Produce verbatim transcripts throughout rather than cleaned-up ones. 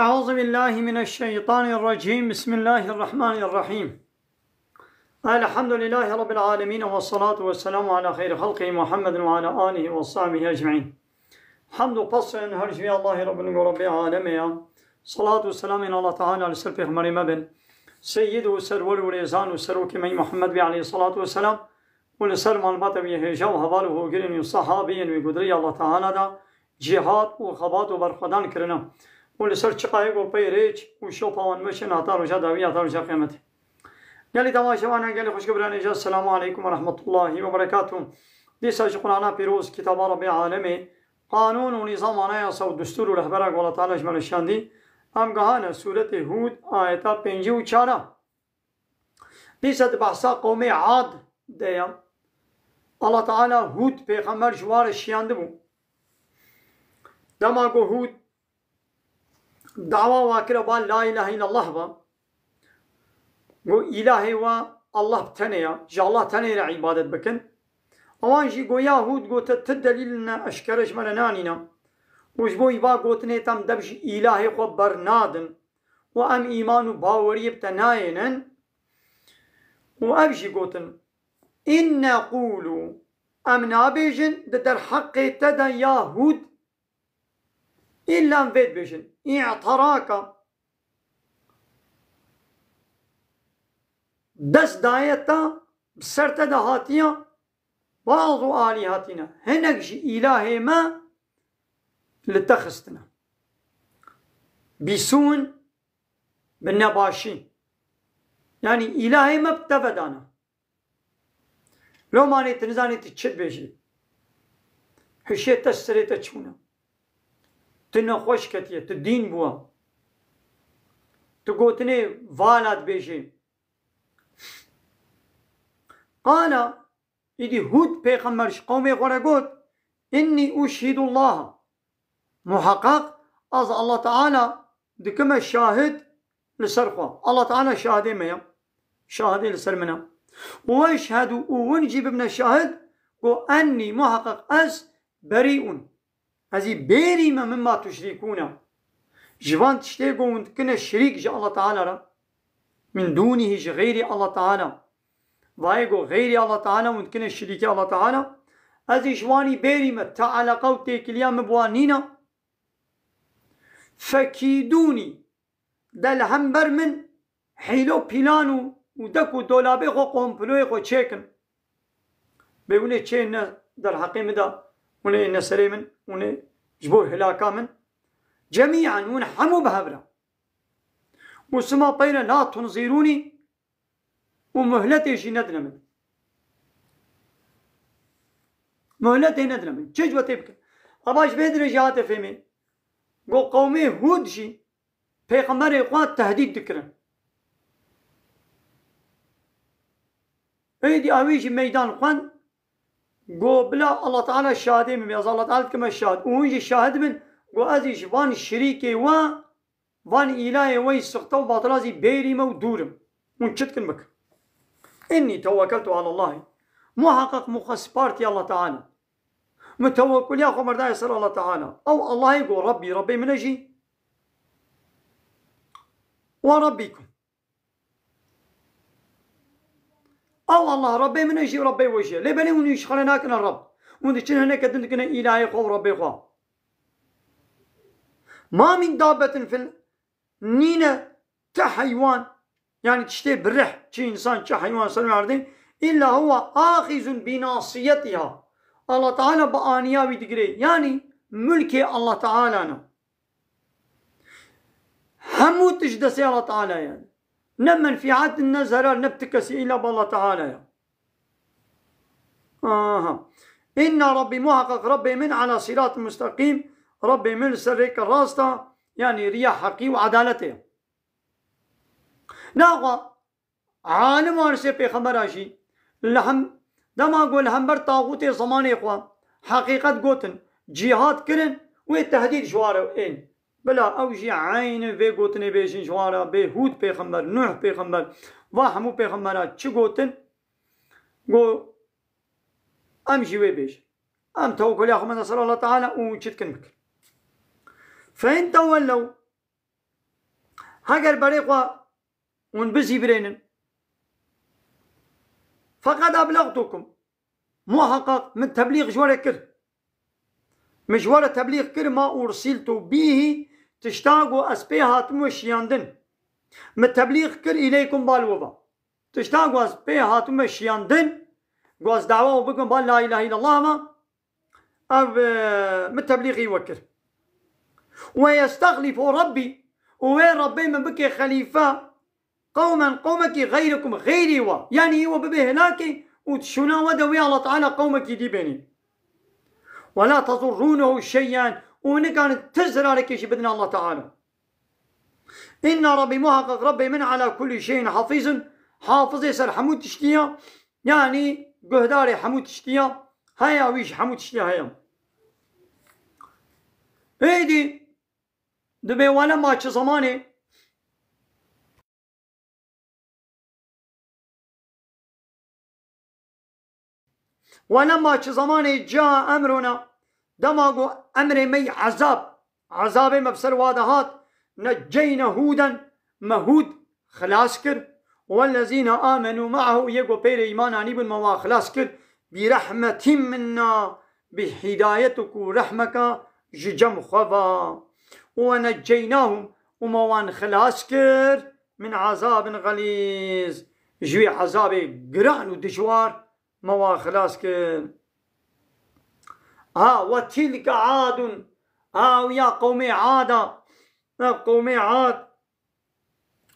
أعوذ بالله من الشيطان الرجيم. بسم الله الرحمن الرحيم. الحمد لله رب العالمين، والصلاة والسلام على خير خلقه محمد وعلى آله وصحبه أجمعين. Hemd û pesên her ji vî Allahê Rabbin û Rabbê alemê ya. Salat û selamên Allah Teala li ser pêxemberê me bin. Seyyid û serwer û rêzan û serokê me Muhammed bî aleyhissalatu vesselam û li ser malbata wî hêja û heval û hogirên wî û sahabiyên wî gudirî Allah Teala da cîhat û xebat û berxwedan kirine û li ser çiqayê ku pey rêç û şopa wan meşin heta roja dawî, heta roja qiyamete. Gelî temaşevanan, gelî xwişk û birayên hêja, Selamu aleykum ve rahmetullahi ve berekatuh. Dîsa ji Qur'ana pîroz, kitaba Rabbê alemê, qanûn û nîzam, anayasa û destûr û rehbera ku Allah Teala ji me re şandî, em gihane sûretê Hûd, ayeta pêncî û çar a. Dîsa di behsa qewmê Ad de ye. Allah Teala Hûd pêxember ji wan re şiyandibû. Dema ku Hûd dawa wa kira ba la îlahe îllallah ba, got, îlahê wa Allah bi tenê ya, ji Allah tenê re îbadet bikin. Ewan jî got, ya Hûd, got, te ti delîl ne eşkere ji me re nanîne û ji bo îva gotinê te em dev ji îlahê xwe bernadin û em îman û baweriyê bi te nayênin. Û ev jî gotin, in neqûlû, em nabêjin di derheqê te de ya Hûd, îlla em vê dibêjin, î'teraka, dest daye te, bi ser te de hatiye, ba'du alîhatina, hinek ji îlahê me li te xistine. Bîsûn, bi nebaşî. Yanî îlahê me bi te ve dana. Lomanê tu nizanî tu çi dibêjî. Hişê te ji serê te çûne. Tu nexweş ketiye, tu dîn bûye. Tu gotinê vala dibêjî. Qala, îdî Hûd pêxember ji qewmê xwe re got, innî uşhidullaha. Muheqeq ez Allah Teala dikime şahid li ser xwe. Allah Teala şahidê me ye. Şahidê li ser min e. Û eşhedû, û hûn jî bibine şahid, ku ennî, muheqeq ez, berî'un, ez î bêrî me, mimma tuşrîkûne, ji van tiştê ku hûn dikine şirîk ji Allah Teala re, min dûnîhî, ji xeyrî Allah Teala. Vayê ku xeyrî Allah Teala hûn dikine şirîkê Allah Teala, ez î ji wanî bêrî me, te eleqa û têkiliya min bi wan nîne. Fekîdûnî, de li hember min hîlo pîlan û, û dek û dolabê xwe, komployê xwe çêkin. Bê hûn ê çê ne derheqê min de, hûn ê ne serê min, hûn ê ji bo hilaka min. Cemî'en, hûn hemû bi hev re. Û sima peyre la tunzîrûnî, û muhletê jî nedine min. Muhletê nedine min. Çi ji we tê bikin? Eva ji vê dirê jî hate fêmê. Got qewmê Hûd jî pêxemberê xwe tehdîd dikirin. Êdî ewî jî meydan xwend. Got bila Allah Teala şahidê min be. Ez Allah Teala dikime şahid. Û hûn jî şahid bin. Got ez jî ji van şirîkê we van îlahê we yî sixte û batila zî bêrî me û dûr im. Hûn çi dikin bikin. Innî tewekkeltu alallah. Muheqeq min xwe spartî Allah Teala. Min tewekkuliya xwe berdayê ser Allah Teala. Ew Allahê got Rebbî, Rebbê min e jî. Wa Rebbîkum. Ew Allah Rebbê min e jî, Rebbê we jî ye. Lê belê hûn ji xwe re nakine Reb. Hûn diçin hineke din dikine îlahê xwe û Rebbê xwe. Ma min dabbetin fil, nîne ti heywan, yanî tiştê bi rih, çi însan, çi heywan ser erdê, îlla huwa axizun bi nasiyetiha. Allah Teala bi aniya wî digire. Yanî mulkê Allah Teala ne. Hemû tişt destê Allah Teala ye. Ne menfîat, ne zerar, ne bi ti kesî, îlla bi Allah Teala ye. Aha. Inna Rabbi, muhakkak Rabbê min, ala siratin mustaqîm. Rabbê min li ser rêke rast e, yanî riya heqî û edaletê ye. Naxwe alim wan sê pêxembera jî li hem, dema ku li hember taxûtê zemanê xwe heqîqet gotin, cîhad kirin, wê tehdîd ji wan re ên. Bila ew jî eynî vê gotinê bêjin ji wan re, bê Hûd pêxember, Nuh pêxember, va hemû pêxembera çi gotin, got, em jî wê bêjin. Em tewekkuliya xwe mede ser Allah Teala û çi dikin bikin. Fe in tewellew, Heger berê xwe hûn bizîvirênin. Feqed eblextukum. Muheqeq min teblîx ji we re kir. Min ji we re teblîx kir, ma ursiltu bîhî, tişta ku ez pê hatime şiyandin. Min teblîx kir îleykum bal we va. Tişta ku ez pê hatime şiyandin, ku ez dawa û bikim bal la ilahe illallah va, ev, e, min teblîxî we kir. Ve yestexlifu Rabbî, û wê Rabbê min bike xelîfe, qewmen, qewmekî xeyrikum, xeyrî we. Yanî wî we bibe hilakê û di şûna we de wê Allah Teala qewmekî dî bênî. Ve la tezurrûnehu şey'en, û nikarin ti zirarekê jî bidin Allah Teala. Inna Rabbî, muheqeq Rabbê min ala kulli şey'in hafîzun, hafizê ser hemû tiştî ya, yanî guhdarê hemû tiştî ya, heya wî ji hemû tiştî heya. Êdî dibê wele ma çi zemanê, wele ma çi zemanê ca emrona, dema ku emrê me yî ezab, ezabê me bi ser wa de hat, necceyne Hûden, me Hûd xilas kir, wellezîne amenû me'ehu, yê ku pêrê îman anîbûn me wa xilas kir, bi rehmetî minna, bi hîdayet û ku rehmeka ji cem xwe va. Û we necceynahum, û me wan xilas kir, min azabin xelîz, ji wî ezabê giran û dijwar me wan xilas kir. Ha, ve tilke Adun, ha, ew ya qewmê Ad a, ev qewmê Ad,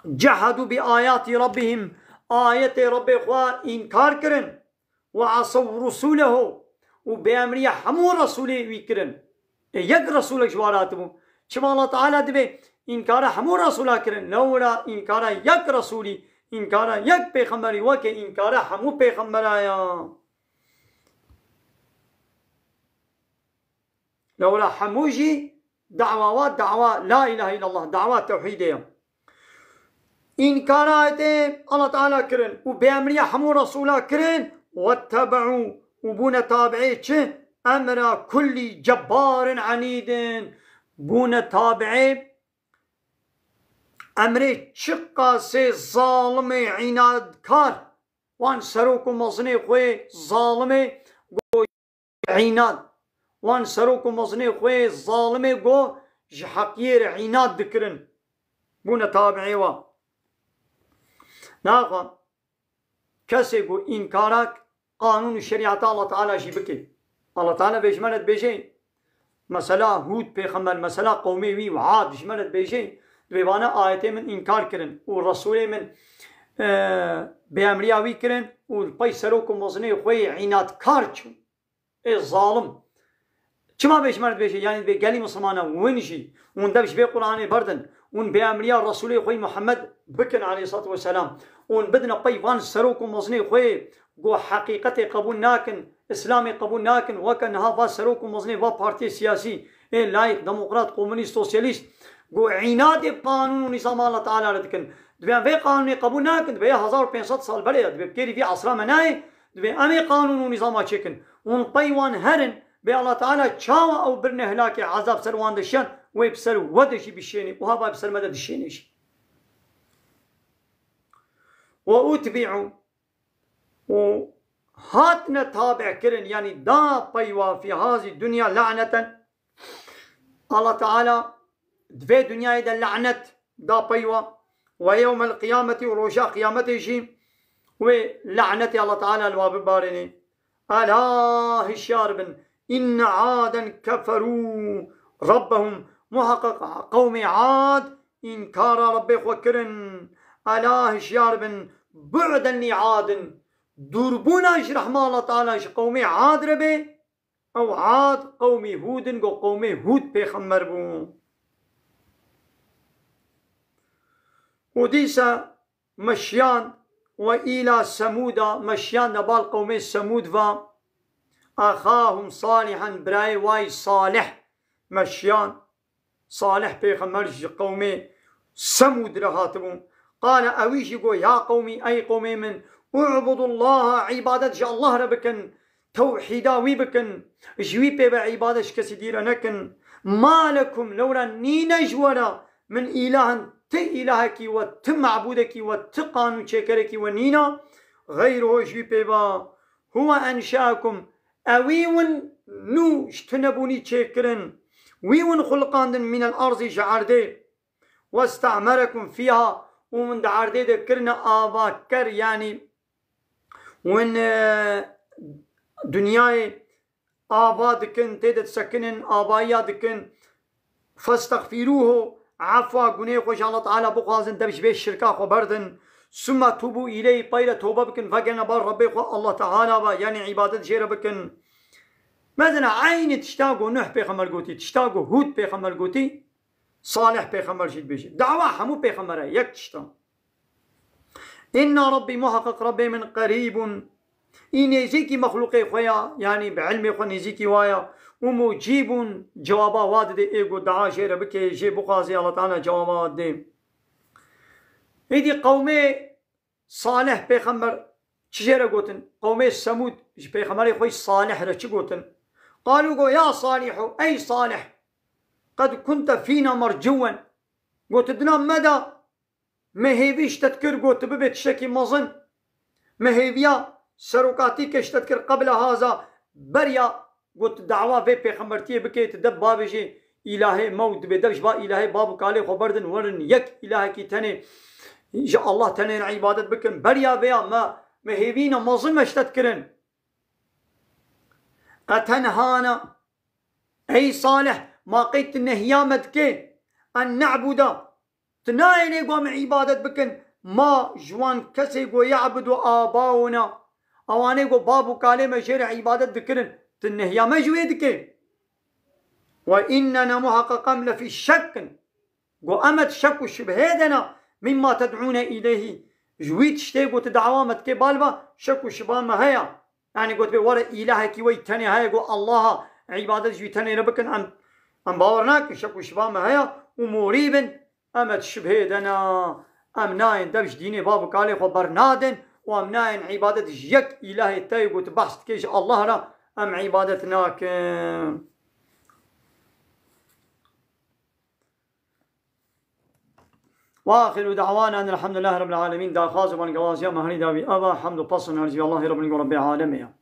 cehedû bi ayatî Rabbihim, ayetê Rabbê xwe înkar kirin, ve asew rusûlehu, û bêemriya hemû resûlê wî kirin. Ê, yek resûlek ji wan re hatibû. Çima Allah Teala divê înkara hemû resûla kirin? Lewra înkara yek resûlî, înkara yek pêxemberî weke înkara hemû pêxembera ya. Lewra hemû jî dawa wa, dawa la ilahe illallah, dawa tewhîdê ye. Înkara ayetê Allah Teala kirin û bêemriya hemû resûla kirin, wettebe'û, û bûne tabi'ê çi? Emra kullî cebbarin enîdin. Bûne tabi'ê emrê çiqasê zalimê, înadkar, wan serok û mezinê xwe zalimê, go înad. Wan serok û mezinê xwe zalimê go ji heqiyê re înad dikirin. Bûne tabi'ê wa. Naxa kesê ku înkara qanûn û şerîeta Allah Teala jî bike. Allah Teala vê ji me re dibêje, mesela Hûd pêxember, mesela qewmê wî û Ad ji me re dibêje, divê vane ayetê min înkar kirin û resûlê min, e, bêemriya wî kirin û li pey serok û mezinê xwe yê înadkar çûn. Ê zalim. Çima vê ji me re dibêje? Yanî divê gelî misilmana win jî, hûn dev ji vê Qur'anê berdin, hûn bêemriya Resûlê xwe yî Muhammed bikin aleyhissalatu vesselam, hûn bidine pey van serok û mezinê xwe yê ku heqîqetê qebûl nakin, Îslamê qebûl nakin, weke niha va serok û mezinê va partiyê siyasî, ê layîk, demokrat, komunîst, sosyalîst, ku înadê qanûn û nîzama Allah Teala re dikin. Divê em vê qanûnê qebûl nakin, divê ya hezar û pênc sed sal berê ye, divê bi kêrî vî esra me nayê, divê em ê qanûn û nîzama çêkin. Hûn pey wan herin, bê Allah Teala çawa ew birine hilakê ezab ser wan de şiyan, wê bi ser we de jî bişênê, û hava bi ser me de dişênê jî. Ve utbi'u, û hatine tabi kirin, yanî da pey wa fî hazî dunya laneten. Allah Teala di vê dinyayê de lanet da pey wa. Ve yewmel qiyameti, û roja qiyametê jî wê lanetê Allah Teala li wa bibarênê. Ela hişyar bin, inne aden keferû rabbehum, muheqeq qewmê Ad înkara Rebbê xwe kirin. Ela hişyar bin, bu'den li Adin, dûrbûna ji rehma Allah Teala ji qewmê Ad re bê. Ew Ad qewmî Hûd in, go qewmê Hûd pêxember bû. Û dîsa meşiyan, ve îla Semûda, meşiyan de bal qewmê Semûd va, axahum Salihan, birayê wayî Salih meşiyan. Salih pêxember ji qewmê Semûd re hatibû. Qale, ewî jî got, ya qewmî, ey qewmê min, u'budullaha, îbadet ji Allah re bikin, tewhîda wî bikin, ji wî pê ve îbadet ji kesî dî re nekin. Ma lekum, lewra nîne ji we re, min îlahin, ti îlahekî we, ti mebûdekî we, ti qanûnçêkerekî we nîna, xeyruhu ji wî pê ve. Huwe enşakum, ewî win nû ji tunebûnî çêkirin, wî win xuliqandin mînel arzî ji erdê, weste'merekum fîha, û win di erdê de kirine avaker, yanî win, e, dinyayê ava dikin, tê de disekinin, avayiya dikin. Festexfîrûhu, efwa gunê xwe ji Allah Teala bixwazin, dev ji vê şirka xwe berdin. Sümme tûbû îleyh, pey re tobe bikin, vegene bar Rebbê xwe Allah Teala ve, yanî îbadet jê re bikin. Mezina eynî tişta ku Nuh pêxember gotî, tişta ku Hûd pêxember gotî, Salih pêxember jî dibêje. Dawa hemû pêxembere yek tişta. Inna Rabbî, muheqeq Rabbê min qerîbûn. Î nêzîkî mexlûqê xwe ya, yanî bi ilmê xwe nêzîkî wa ya. Û mucîbûn, cewaba wa didê ê ku dua jê re bike, jê bixwazê, Allah Teala cewaba wa didê. Êdî qewmê Salih pêxember çi jê re gotin? Qewmê Semûd ji pêxemberê xwe Salih re çi gotin? Qalû go, ya Salîhu, ey Salih, qed kunte fîna merciwen. Got, dina me de me hêvî ji te dikir, got, tu bibê tiştekî mezin. Me hêviya serokatî ke ji te dikir qebla haza beriya, got, dawa vê pêxembertiyê bikê, tu deb bavêjê îlahê me û dibê dev ji ba îlahê bab û kalê xwe berdin, werin yek îlahekî tenê ji Allah tenê re îbadet bikin. Beriya vêya me, me hêvîna mezin me ji te dikirin. Etenhana, ey Salih, ma qey tu nehiya me dikê, en ne'buda, tu nayê lê ku em îbadet bikin, ma ji wan kesê ku ye'budu abauna, ewanê ku bab û kalê me jê re îbadet dikirin, tu nehiya me ji wê dikê? Ve innena muheqeq em lefî şekkin. Got, em et şek û şibhê de ne, mimma ted'ûne îleyhî. Ji wî tiştê got, dawa me dikê bal ve, şek û şiba me heye. Yanî got, bê were îlahekî wey tenê heye, got, Allaha îbadet ji wî tenê re bikin, em, em bawer nakin, şek û şiba me heye û morî bin, em et şibhê de ne. Em nayên dev ji dînê bab û kalê xwe bernadin û em nayên îbadet ji yek îlahê te yê got, behs dikê ji Allah re, em îbadet nakin. Ve axiru da'wana enel hamdülillahi rabbil alemin. Daxwaz û bangewaziya me herî dawî ava, hemd û pes û nerziya Allahê Rabbî û Rabbê alemê ya.